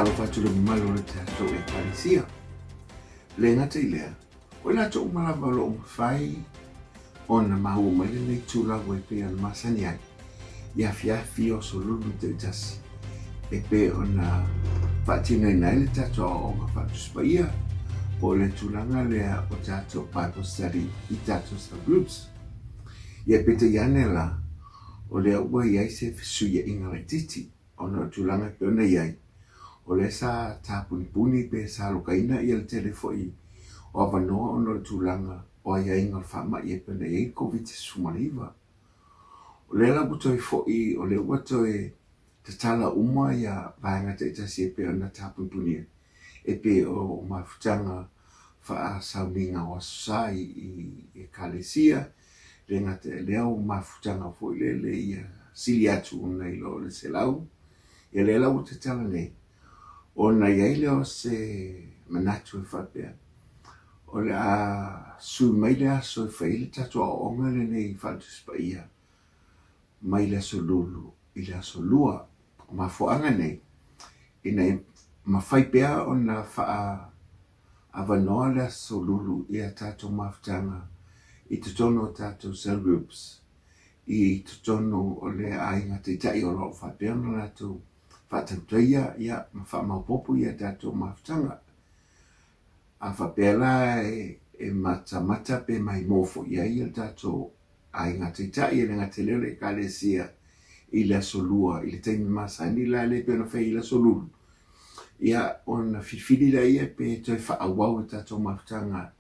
Faatalofa atu i le mamalu o le tatou Ekalesia. E le gata i lea, o i latou uma lava o lo o mafai ona maua mai lenei itulau e pei ona masani ai i afiafi o aso lulu taitasi e pei ona faatinoina ai le tatou aoaoga faatusi paia po o le tulaga lea o tatou Bible study i tatou subgroups. Ia peitai ane la, o lea ua i ai se fesuiaiga laitiiti ona o le tulaga e pei ona i ai, o lea sa tapunipuni pe sa alokaina ia le tele foi o avanoa ona o le tulaga o aiaiga o le faamai e pei ona i ai le Koviti-19. O lea la ua toe foi, o lea ua toe tatala uma ia vaega taitasi e pei ona tapunepunia, e pei o mafutaga faasauniga o Aso Sa i Ekalesia, e le gata i lea o mafutaga foi lele ia sili atu nai lo le 100. Ia lea la ua tatala nei, ona i ai lea o se manatu e faapea, o le a sui mai le aso e fai ai le tatou aoaoga lenei faale-Tusi Paia mai le aso Lulu i le aso Lua. O mafuaaga nei, ina ia mafai pea ona faaavanoa le aso Lulu i a tatou mafutaga i totonu o tatou cell groups, i totonu o le aiga taitai o lo o faapea ona latou faatautaia ia ma faamaopoopo i a tatou mafutaga. A faapea la e matamata pe maimoa foi i ai le tatou aiga taitai e le gata i lea o le Ekalesia i le aso Lua i le taimi masani la lea pei ona fai i le aso Lulu, ia ona filifili lea pe toe faaauau e tatou mafutaga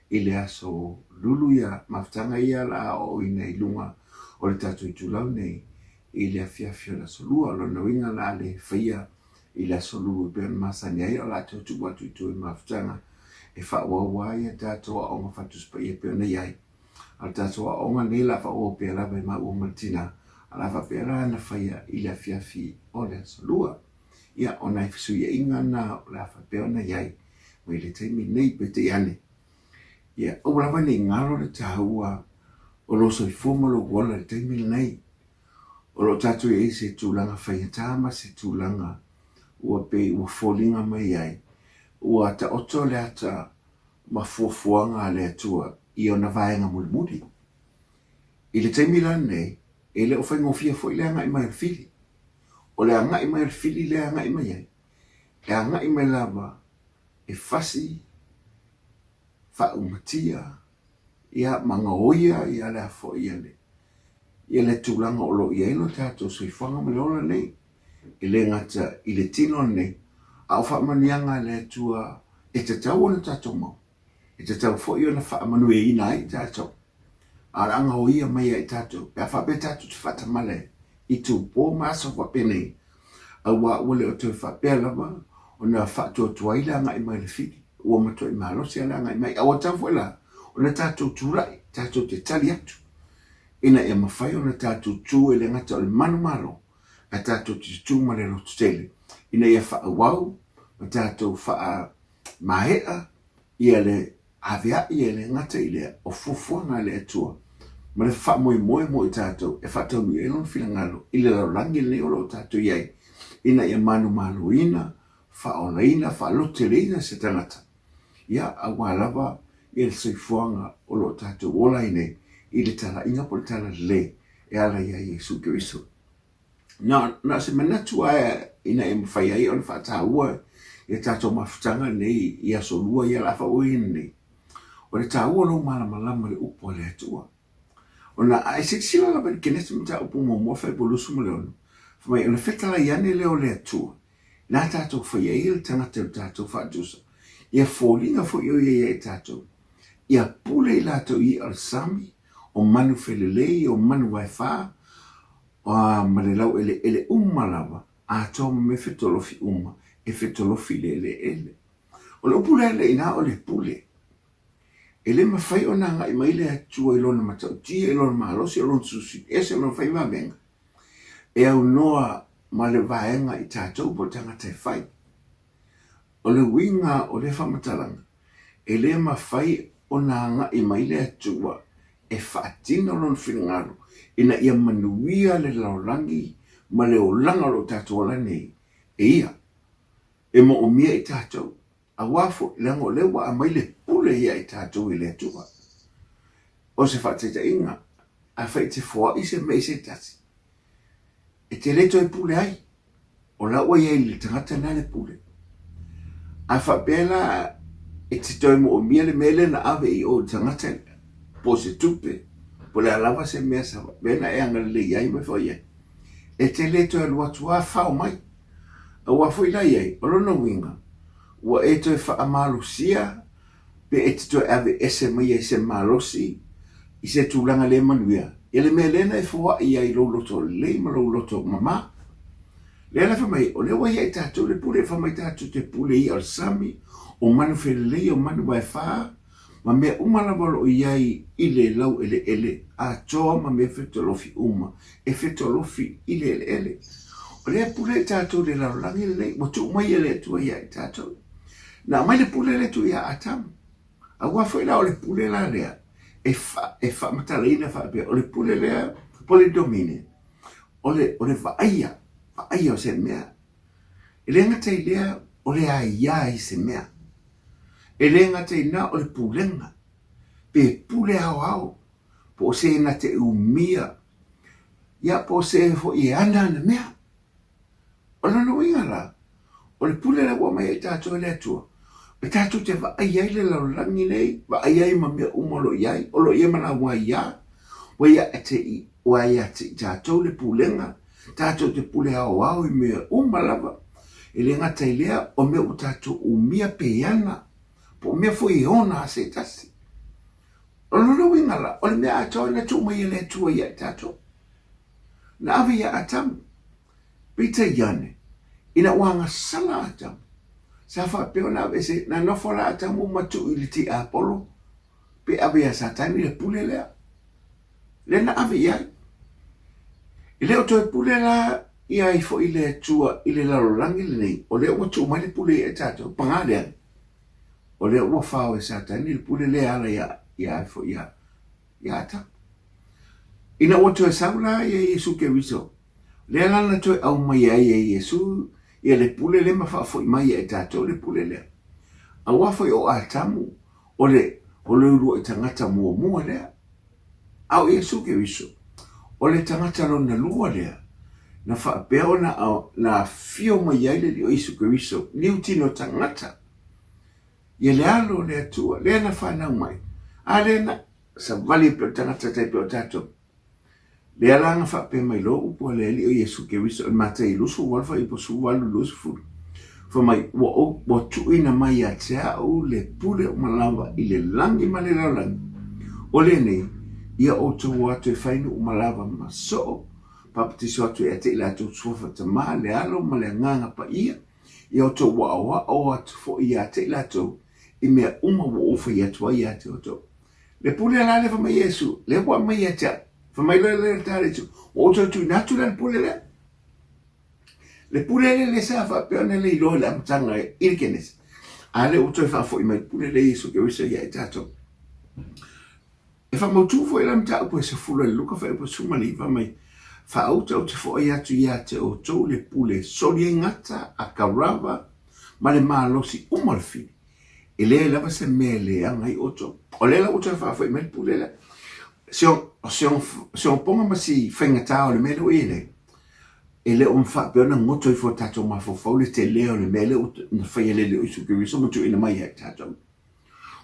i le aso Lulu ia mafutaga ia o le a aoaoina i luga o le tatou itulau nei i le afiafi o le aso Lua. O lona uiga o le a le faia i le aso Lulu e pei ona masani ai, o le a toe tuu atu i tua i mafutaga e faaauau ai a tatou aoga faatusi paia e pei ona i ai. A o le tatou aoga lenei o le a faaauau pea lava e maua ma le tina, a o le a faapea la ona faia i le afiafi o le aso Lua. Ia, o nai fesuiaiga na o le a faapea ona i ai mai le taimi lenei, peitai ane, ia, aua lava ne i galo le taua o lou soifua ma lou ola i le taimi lenei. O lo o tatou i ai i se tulaga faigata ma se tulaga ua pei ua foliga mai ai ua taoto le ata ma fuafuaga a le Atua i ona vaega mulimuli. I le taimi la lenei, e le o faigofie foi le agai mai o le fili. O le agai mai o le fili lea e agai mai ai, e agai mai lava e fasi, faaumatia, ia ma gaoia ia le a foi ia le ia le tulaga o lo o i ai lo tatou soifuaga ma le ola nei, e le gata i le tino lenei, a o faamanuiaga a le Atua e tatau ona tatou maua, e tatau foi ona faamanuiaina ai tatou. A o le a gaoia mai ia i tatou, pe a faapea tatou te faatamala i itupo ma aso faapenei, aua ua le o toe faapea lava ona faatuatua ai le agai mai le fili, ua matuai malosi lava le agai mai. A ua tatau foi la ona tatou tulai, tatou te tali atu, ina ia mafai ona tatou tu e le gata o le manumalo, ae tatou te tu ma le lototele, ina ia faaauau ma tatou faamaea ia le avea'i e le gata i lea o fuafuaga a le Atua ma le faamoemoe mo i tatou e faataunuu ai Lona finagalo i le lalolagi lenei o lo o tatou i ai, ina ia manumaloina, faaolaina, faalototeleina se tagata, ia, aua lava ia le soifuaga o lo o tatou ola ai nei i le talaiga po o le talalelei e ala iā Iesu Keriso. Na, na o se manatu lava ina ia mafai ai ona faataua ia tatou mafutaga nei i aso lua ia o le a faaauauina nei, o le taua o lou malamalama i le upu a le Atua. Ona a e silasila lava i le Kenese mataupu muamua Faipule 26, fai mai, ona fetalai ane lea o le Atua, na tatou faia ai le tagata i lo tatou faatusa, ia foliga foi o ia ia i tatou, ia pule i latou i i'a o le sami, o manu felelei, o manu vaefā, ma le laueleele uma lava, atoa ma mea fetolofi uma e fetolofi i le eleele. O le upu lea le iina o le pule. E le mafai ona agai mai le Atua i lona matautia, i lona malosi, o lona susu ese, o lona faivavega, e aunoa ma le vaega i tatou po o tagata e fai. O le uiga o lea faamatalaga, e le mafai ona agai mai le Atua e faatino Lona finagalo ina ia manuia le lalolagi ma le olaga o lo o tatou ola nei e Ia. E moomia i tatou, aua foi, leaga o lea ua aumai le pule ia i tatou e le Atua. O se faataitaiga, afai e te foai se mea i se tasi, e te le toe pule ai, o la ua i ai i le tagata lena le pule. A faapea la e te toe moomia le mea lea na ave i o i le tagata lea, po o se tupe, po o le a lava se mea sa faapea ona e agalelei ai ma fai ai, e te le toe alu atu lava fao mai. Aua foi la i ai, o lona uiga, ua e toe faamalosia pe e te toe aveese mai ai se malosi i se tulaga le manuia, ia le mea lea na e foai ai i lou loto lelei ma lou loto mama. Lea la fai mai, o lea ua ia i tatou le pule, fai mai tatou te pule ia o le sami, o manu felelei, o manu vaefā, ma mea uma lava o lo o i ai i le laueleele atoa ma mea fetolofi uma e fetolofi i le eleele. O lea pule i tatou i le lalolagi lenei, ua tuu mai e le Atua ia i tatou. Na aumai le pule le tuu ia Atamu. Aua foi la o le pule la lea, e, fa, e faamatalaina faapea, o le pule lea, po le domine, o le, o le vaaia, vaaia o se mea. E le gata i lea, o le aia i se mea. E le gata i lena o le pulega, pe pule aoao, po o se na te umia, ia po o se foi e ana ana mea. O lona uiga la, o le pule lea ua aumai ai tatou e le Atua, e tatou te vaai ai le lalolagi nei, vaai ai ma mea uma o lo o i ai, o lo o i ai ma lau aia, ua ia te i, ua ia te i tatou le pulega, tatou te pule aoao i mea uma lava, e le gata i lea, o mea ua tatou umia pe ana, po o mea foi e ona a se tasi. O lona uiga la, o le mea atoa na tuu mai e le Atua ia i tatou. Na ave ia Atamu, peitai ane, ina ua agasala Atamu, sa faapea ona aveese, na nofo la Atamu ma tuu i le tiapolo, pe ave ia Satani le pule lea. Lea na ave i ai. E le o toe pule la ia ai foi le Atua i le lalolagi lenei, o lea ua tuu mai le pule ia i tatou, paga lea, o lea ua fao e Satani le pule lea e ala ia, ia ai foi ia, ia Atamu. Ina ua toe sau la ia Iesu Keriso, lea la na toe aumai ai e Iesu ia le pule lea ma faafoi mai ia i tatou le pule lea. Aua foi o Atamu, o le, o le uluai tagata muamua lea. A o Iesu Keriso, o le tagata lona lua lea, na faapea ona na afio mai ai le Alii o Iesu Keriso, liu tino tagata, ia le Alo o le Atua, lea na fanau mai, a lea na savali pei o le tagata tai pei o tatou. Lea la na faapea mai loa upu a le Alii o Iesu Keriso i le Matai 28 fuaiupu 18 20, fai mai, Ua ou, ua tuuina mai ia te au le pule uma lava i le lagi ma le lalolagi, o lenei, ia outou o atu e fai nuu uma lava ma soo, papatiso atu ia te i latou suafa Tama, le Alo ma le Agaga Paia, ia outou aoao atu foi ia te i latou i mea uma ua ou fai atu ai ia te outou. Le pule la lea fai mai Iesu, lea ua aumai ia te au. Fai mai loa le tala Iesu, ua ou toe tuuina atu la le pule lea. Le pule lea lea sa faapea ona le iloa i le amataga i le Kenesi. A lea ua toe faafoi mai le pule lea Iesu Keriso ia i tatou. E faamautu foi la mataupu e sefulu e Luka fuaiupu 19 fai mai, Faauta ou te foai atu ia te outou le pule soli ai gata a karava ma le malosi uma o le fili, e leai lava se mea e leaga ai outou. O lea la ua toe faafoi mai le pule lea. Se o ponga ma si faigata o le mea lea ua i ai nei, e le o faapea ona goto ifo i tatou mafaufau le tele o le mea lea ua faia e le Alii o Iesu Keriso ma tuuina mai ia i tatou.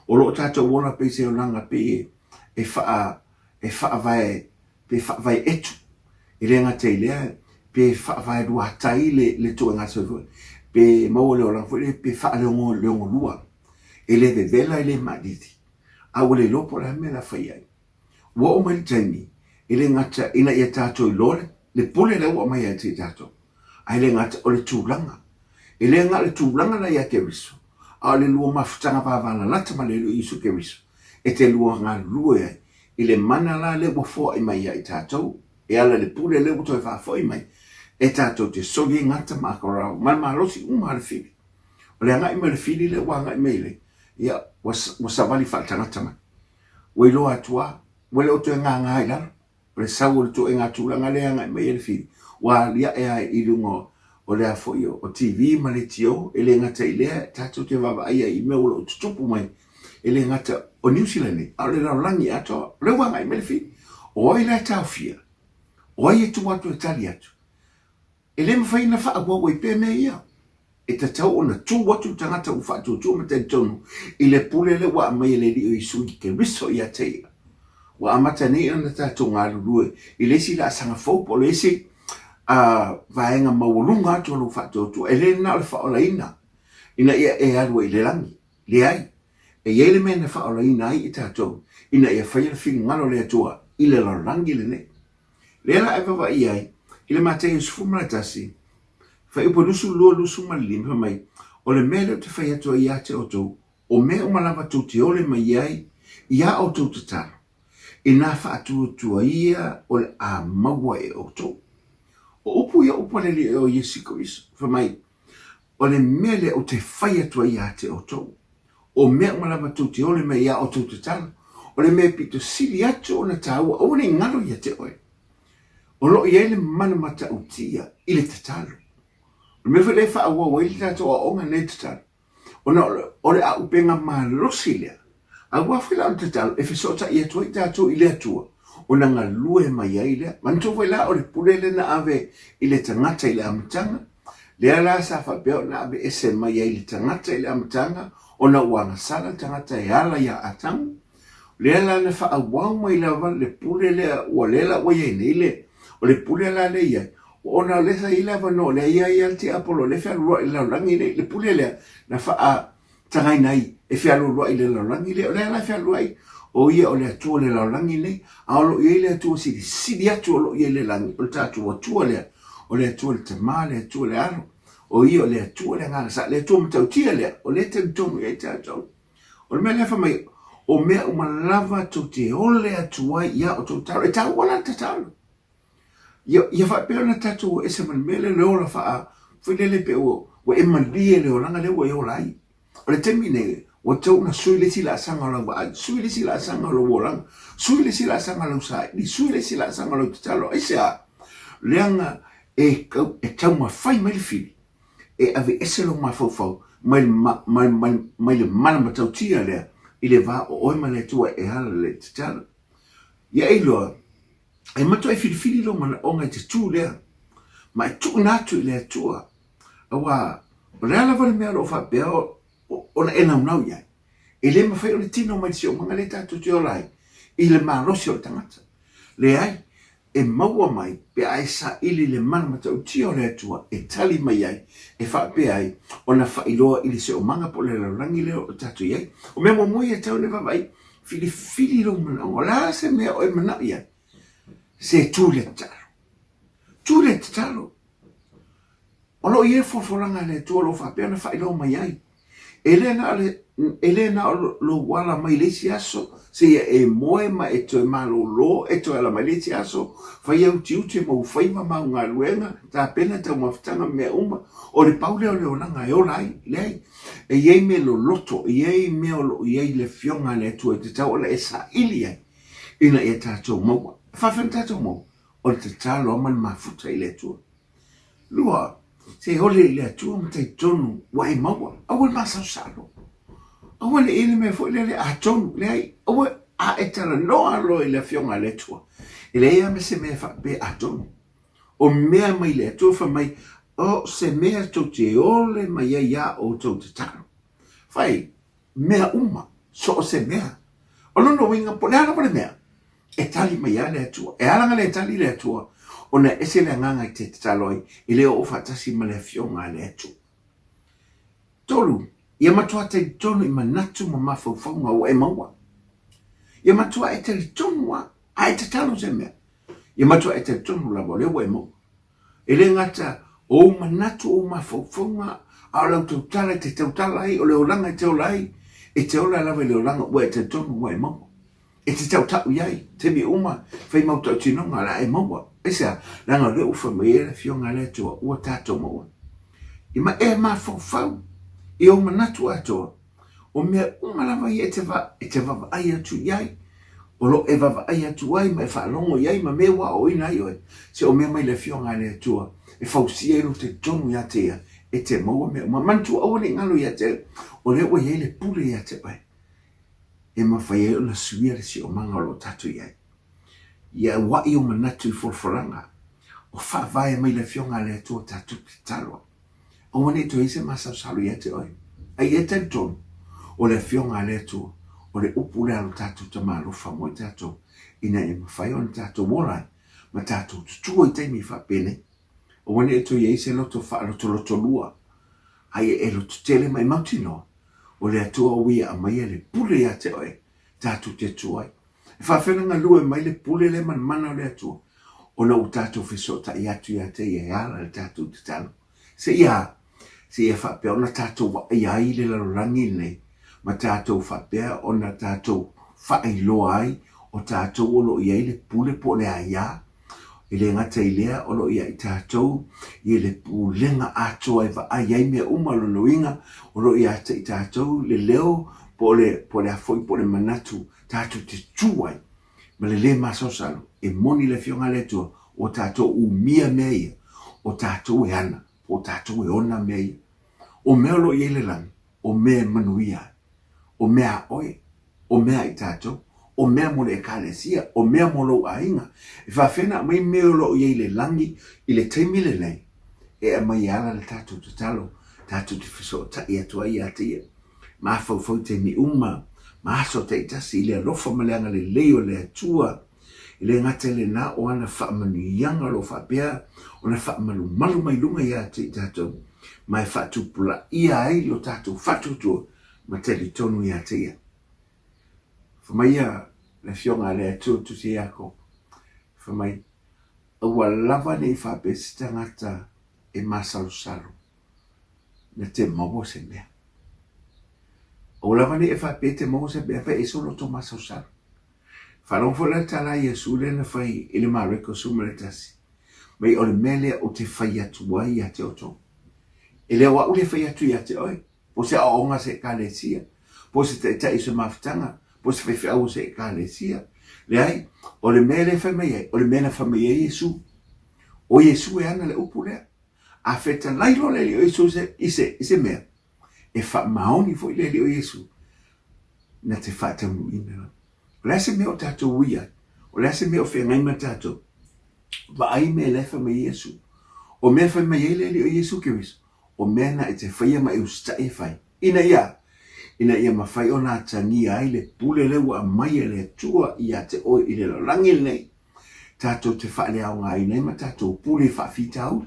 O lo o tatou ola pei se olaga pei e faa e faavae pe faavae etu. E le gata i lea pe faavae luatai le le ituaiga soifua pe maua le olaga foi lea pe faaleogo lua. E le vevela e le maalili a ua le iloa po o le a le mea o le a fai ai. Ua oo mai le taimi, e le gata ina ia tatou iloa le pule lea ua aumai ia te tatou, ae le gata o le tulaga. E le na o le tulaga la ia Keriso, a o le lua mafutaga vavalalata ma le Alii Iesu Keriso, e te lua galulue ai i le mana la lea ua foai mai ia i tatou, e ala i le pule lea ua toe faafoi mai, e tatou te soli ai gata ma akorau ma le malosi uma a le fili. O le agai mai o le fili lea ua agai mai le, ia, ua, ua savali faaletagata mai. Ua iloa atu lava, ua le o toe gagā i lalo. O le sau o le ituaiga tulaga lea e agai mai ai le fili, ua aliae lava i luga O le a foi o TV ma leitio, e le gata i lea, tatou te vaavaai ai i mea o lo o tutupu mai, e le gata o Niu Sila nei, a o le lalolagi atoa. O lea ua agai mai le fili. O ai la e taofia? O ai e tuu atu e tali atu? E le mafai ona faaauau ai pea mea ia. E tatau ona tu atu le tagata ua faatuatua ma talitonu i le pule lea ua aumai e le Alii o Iesu Keriso ia te ia. Ua amata nei ona tatou galulue i le isi laasaga fou po o le isi vaega maualuga atu o lou faatuatua. E le na o le faaolaina ina ia e alu ai i le lagi. Leai. E i ai le mea na faaolaina ai i tatou ina ia faia le finagalo o le Atua i le lalolagi lenei. Lea la e vaavaai ai i le Mataio 11, fuaiupu 22, 25, fai mai, O le mea lea ou te fai atu ai ia te outou, o mea uma lava tou te ole mai ai i a outou tatalo, inā faatuatua ia o le a maua e outou. O upu ia o upu a le Alii o Iesu Keriso, fai mai, O le mea lea ou te fai atu ai ia te outou, o mea uma lava tou te ole mai i a outou tatalo, o le mea pito sili atu ona taua, aua ne i galo ia te oe. O lo o i ai le mana matautia i le tatalo. O le mea foi lea e faaauau ai le tatou aoaoga lenei tatalo, ona o le auupega malosi lea, aua foi la o le tatalo e fesootai atu ai tatou i le Atua, ona galue mai ai lea. Manatua foi la o le pule lea na ave i le tagata i le amataga, lea la sa faapea ona aveese mai ai le tagata i le amataga ona ua agasala le tagata e ala iā Atamu, lea la na faaauau mai lava le pule lea ua lea la ua i ai nei le, o le pule la lea i ai, Ona o lea sa i ai le avanoa, o lea e i ai lava le tiapolo o lea e fealualuai i le lalolagi nei, le pule lea na faatagaina ai e fealualuai i le lalolagi lea. O lea la e fealuai, o ia o le Atua o le lalolagi nei, a o lo o i ai le Atua silisili atu o lo o i ai i le lagi, o le tatou Atua lea, o le Atua le Tama, le Atua le Alo, o ia o le Atua le Agaga Sa, le Atua matautia lea, o lea e talitonu i ai tatou. O le mea lea fai mai, o mea uma lava tou te ole atu ai i a outou tatalo, e taua la le tatalo. Ia, ia faapea ona tatou o ese ma le mea lea, le ola faa, foi lele pe ua, ua e malie le olaga lea ua e ola ai. O le taimi nei, ua tatau ona sui le isi laasaga o lau vaai, sui le isi laasaga o lou olaga, sui le isi laasaga o lau saili, sui le isi laasaga o lau tatalo. Aisea? Leaga e, e taumafai mai le fili e aveese lou mafaufau mai, mai, mai, mai le mana matautia lea i le va o oe ma le Atua e ala le tatalo. Ia e iloa, E matuai filifili lou manaoga i te tū lea, ma e tuuina atu i le Atua, aua o le a lava le mea o lo o faapea ona e naunau i ai, e le mafai ona tino mai le siomaga lea tatou te ola ai i le malosi o le tagata. Leai, e maua mai pe a e saili i le mana matautia o le Atua e tali mai ai, e faapea ai ona faailoa i le siomaga po o le lalolagi lea o tatou i ai. O mea muamua ia e tatau ona vaavaai, Filifili lou manaoga. O le a se mea o e manao i ai? Se tu le tatalo. Tu le tatalo. O lo o i ai folafolaga a le Atua o lo o faapea ona faailoa mai ai. E le na o le, e le na o lou ala mai le isi aso, seia e moe ma e toe malōlō, e toe ala mai le isi aso, fai au tiute ma ou faiva ma au galuega, tapena taumafataga ma mea uma. O le pau lea o le olaga e ola ai. Leai. E i ai mea loloto, e i ai mea o lo o i ai le Afioga a le Atua e tatau ona e saili ai ina ia tatou maua. E faafefea ona tatou maua? O le tatalo lava ma le mafuta i le Atua. Lua, se ole i le Atua ma talitonu ua e maua. Aua le masalosalo. Aua ne i i ai le mea foi lele atonu, leai, aua a e talanoa loa i le Afioga a le Atua, e leai lava ma se mea e faapea atonu. O mea mai le Atua fai mai, O se mea tou te ole mai ai iā outou tatalo. Fai, mea uma, so o se mea. O lona uiga, po o le a lava le mea, e tali mai lava le Atua. E ala ona le tali le Atua, ona e ese le agaga e te tatalo ai, e le oo faatasi ma le Afioga a le Atua. Tolu, ia matua talitonu i manatu ma mafaufauga ua e maua. Ia matua e talitonu lava, a e tatalo se mea, Ia matua e talitonu lava o lea ua e maua. E le gata o ou manatu, o ou mafaufauga, a o lau tautala e te tautala ai, o le olaga e te ola ai, e te ola lava i le olaga ua e talitonu ua e maua. E te tautau i ai, taimi uma, fai mau tautinoga o le a e maua. Aisea? Leaga o lea ua fai mai ai le Afioga a le Atua, ua tatou maua. I ma e mafaufau i ou manatu atoa, o mea uma lava ia e te, va, e te vaavaai atu i ai. O lo o e vaavaai atu ai ma e faalogo i ai ma mea ua aoaoina ai oe, se o mea mai le Afioga a le Atua e fausia ai lou talitonu ia te Ia, e te maua mea uma. Manatua aua ne i galo ia te oe, o lea ua i ai le pule ia te oe, e mafai ai ona suia le siomaga o lo o tatou i ai. Ia auai ou manatu i folafolaga, o faavae mai le Afioga a le Atua tatou tatalo ai. Aua ne i toe i ai se masalosalo ia te oe. A ia talitonu, o le Afioga a le Atua, o le upu lea a lo tatou Tama alofa mo i tatou, ina ia mafai ona tatou ola ai ma tatou tutua i taimi faapenei. Aua ne i toe i ai se loto faalotolotolua, a ia e lototele ma e mautinoa, o le Atua ua ia aumaia le pule ia te oe tatou te tu ai. E faafefea ona galue mai le pule lea ma le mana o le Atua? Ona ua tatou fesootai atu ia te Ia e ala i le tatou tatalo. Seia a? Seia faapea ona tatou vaaia ai le lalolagi lenei, ma tatou faapea ona tatou faailoa ai o tatou o lo o i ai le pule po o le aia. E le gata i lea, o lo o ia i tatou ia le pulega atoa e vaai ai mea uma, lona uiga, o lo o ia te i tatou le leo po o le, po o le a foi, po o le manatu tatou te tu ai ma le lē masalosalo, e moni le Afioga a le Atua, ua tatou umia mea ia, o tatou e ana, po o tatou e ona mea ia. O mea o lo o i ai le lagi, o mea e manuia ai, o mea a oe, o mea a i tatou, o mea mo le Ekalesia, o mea mo lou aiga. E faafefea ona aumai mea o lo o i ai i le lagi i le taimi lenei? E aumai e ala le tatou tatalo, tatou te fesootai atu ai ia te Ia. Mafaufau i taimi uma ma aso taitasi i le alofa ma le agalelei o le Atua. E le gata i lena, o ana faamanuiaga o lo o faapea ona faamalumalu mai luga ia te i tatou, ma e faatupulaia ai lo tatou faatuatua ma talitonu ia te Ia. Fai mai ia le Afioga a le Atua tusi ia Iakopo, fai mai, Aua lava ne i faapea se tagata e masalosalo na te maua se mea. Aua lava ne i e faapea e te maua se mea, pe ese o loto masalosalo. Faalogo foi la le tala a Iesu lea na fai i le Mareko 11, mai o le mea lea ou te fai atu ai ia te outou. E le o au lea e fai atu ia te oe, po o se aoaoga a se Ekalesia, po o se taitai o se mafutaga, po o se faifeau o se Ekalesia. Leai, o le mea lea e fai mai ai, o le mea na fai mai ai Iesu. O Iesu e ana le upu lea. A fetalai loa le Alii o Iesu i se, i se mea, e faamaoni foi le Alii o Iesu na te faataunuuina lava. O le a se mea o tatou ui ai? O le a se mea o feagai ma tatou? Vaai mea la e fai mai ai Iesu. O mea e fai mai ai le Alii o Iesu Keriso, o mea na e te faia ma e usitai e fai, ina ia, ina ia mafai ona atagia ai le pule lea ua aumai e le Atua ia te oe i le lalolagi lenei, tatou te faaleaogaina ai ma tatou pule i faafitauli,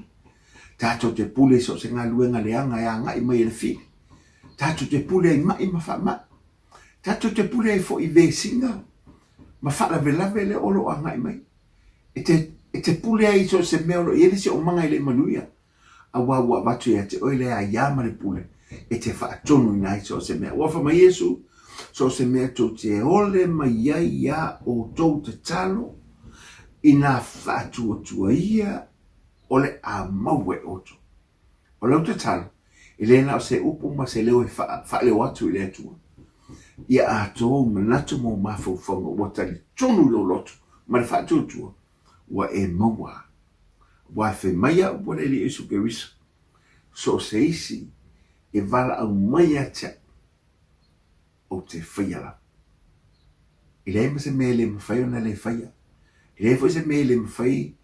tatou te pule i so o se galuega leaga e agai mai e le fili, tatou te pule ai mai ma faamai, tatou te pule ai foi i vesiga ma faalavelave lea o lo o agai mai. E te, e te pule ai i so o se mea o lo o i ai le siosiomaga e le i manuia. Aua ua avatu ia te oe le aiā ma le pule e te faatonuina ai so o se mea. Ua fai mai Iesu, So o se mea tou te ole mai ai iā outou tatalo, inā faatuatua ia o le a maua e outou. O lau tatalo, e le na o se upu ma se leo e faaleo atu i le Atua. Ia atoa ou manatu ma ou mafaufauga ua talitonu i lou loto ma le faatuatua, ua e maua. Aua e fai mai au ua le Alii Iesu Keriso, so o se isi e valaau mai ia te au, ou te faia lava. E leai ma se mea e le mafai ona le faia. E leai foi se mea e le mafai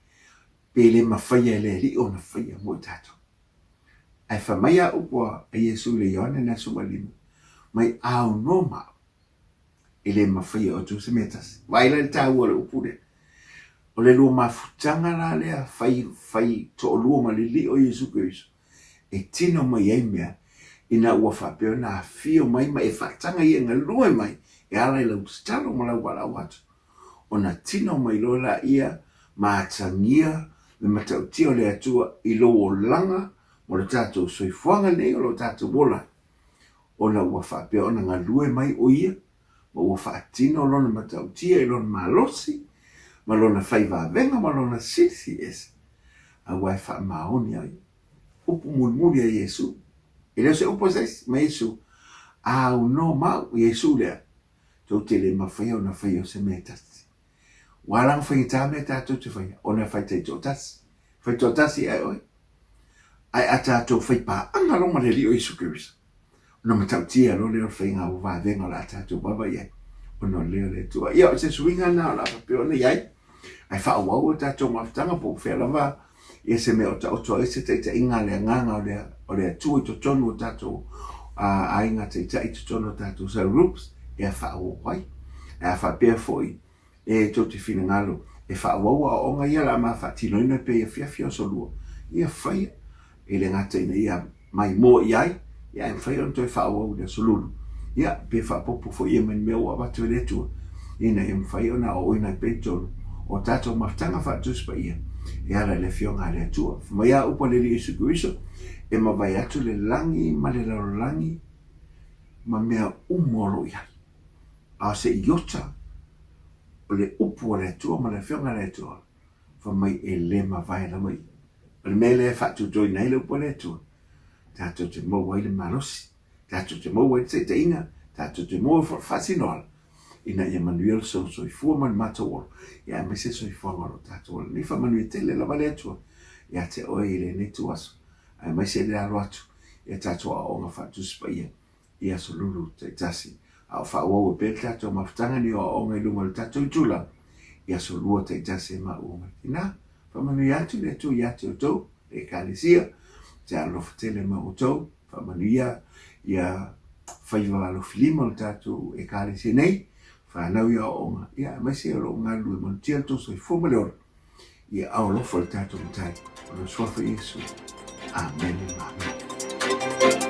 pe le mafaia e le Alii ona faia mo i tatou. Ae fai mai a upu a Iesu i le Ioane na 15, mai aunoa ma au, e le mafaia e outou se mea e tasi. Vaai la i le taua o le upu lea. O le lua mafutaga la lea fai, fai toalua ma le Alii o Iesu Keriso, e tino mai ai mea ina ua faapea ona afio mai ma e faataga ia e galue mai e ala i lau tatalo ma lau valaau atu. Ona tino mai loa laia ma atagia le matautia o le Atua i lou olaga mo le tatou soifuaga nei o lo tatou ola ai, ona ua faapea ona galue mai o Ia ma ua faatino Lona matautia i Lona malosi ma Lona fai vavega ma Lona silisili ese, aua e faamaoni ai upu mulimuli a Iesu. E le o se upu a se isi, ma Iesu, Aunoa mau, Iesu lea. Tou te le mafaia ona faia o se mea e tasi. Ua ala ona faigata mea tatou te faia, ona e fai taitoatasi. Fai toatasi ae oe. Ae a tatou fai paaga loa ma le Alii o Iesu Keriso, ona matautia loa lea o le faiga ua vavega o le a tatou vaavaai i ai, ona o lea o le Atua. Ia, o se suiga lena o le a faapea ona i ai, ae faaauau a tatou mafutaga po o fea lava ia se mea o taoto ai se taitaiga a le Agaga o le, o le Atua i totonu o tatou aiga taitai i totonu o tatou cell groups, ia faaauau ai. Ae a faapea foi e tou te finagalo e faaauau aoaoga ia o le a ma faatinoina pea i afiafi o aso lua, ia faia e le gata ina ia maimoa i ai, ia ae mafai ona toe faaauau i le aso lulu, ia pe faaopoopo foi ia ma ni mea ua avatu e le Atua, ina ia mafai ona aoaoina ai pea i totonu o tatou mafutaga faatusi paia e ala i le Afioga a le Atua. Fai mai a upu a le Alii Iesu Keriso, e mavae atu le lagi ma le lalolagi ma mea uma o lo o i ai. A o se iota o le upu a le Atua ma le Afioga a le Atua, fai mai e le mavae lava ia. O le mea lea e faatutoina ai le upu a le Atua, tatou te maua ai le malosi, tatou te maua ai le taitaiga, tatou te maua foi le faasinoala, ina ia manuia le soifua ma le matou ola, ia aemaise le soifuaga o lo tatou ola nei. Faamanuia tele lava le Atua ia te oe i lenei ituaso, aemaise le alo atu i a tatou aoaoga faatusi paia i aso lulu taitasi, a o faaauau ai pea le tatou mafutaga ni aoaoga i luga o le tatou itula i aso lua taitasi e maua mai. Ina, faamanuia atu le Atua ia te outou, le Ekalesia, te alofa tele ma outou, faamanuia ia faiva alofilima o le tatou Ekalesia nei, fanau i aoaoga, ia aemaise o lo o galulue malutia le tou soifua ma le ola. Ia alofa le tatou Matai, o le Suafa Iesu. Amene ma amene.